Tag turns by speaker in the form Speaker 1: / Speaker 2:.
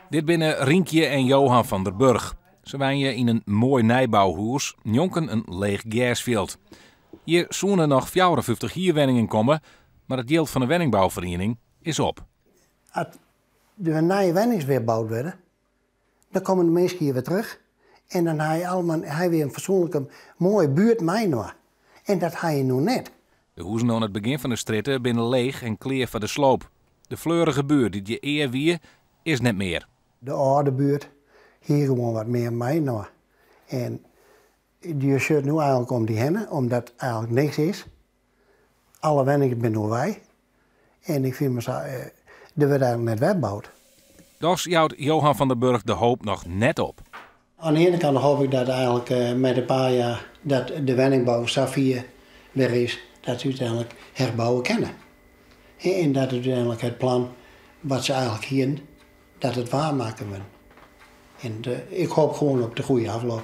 Speaker 1: Dit binne Rinkje en Johan van der Burg. Se wenje yn in moai nijbouhûs njonken in leech gersfjild. Hjir soene noch 54 hierwenningen komme, mar it jild fan de wenningbouferiening is op.
Speaker 2: As der nije wennings wer boud wurde, dan komme de minsken hjir wer terug. En dan ha je allemaal, ha je wer in fatsoenlike moaie buert mei-inoar. En dat ha je no net.
Speaker 1: De huzen oan it begjin fan de strjitte binne leech en klear foar de sloop. De fleurige buert dy't hjir ea wie, is net mear.
Speaker 2: De âlde buert hie gewoan wat mear mei-inoar. En je sjogge no eigentlik om dy hinne, omdat eigentlik niks is. Alle wenningen binne no wei. En ik fyn my sa, der wurdt eigentlik net wer boud.
Speaker 1: Dochs jout Johan van der Burg de hoop noch net op.
Speaker 2: Oan de iene kant hoop ik dat eigentlik mei in pear jier dat de wenningbou safier wer is dat se úteinlik herbouwe kinne. En dat úteinlik it plan wat se eigentlik hiene, dat it waarmakke wurdt. En ik hoop gewoan op de goede ôfloop.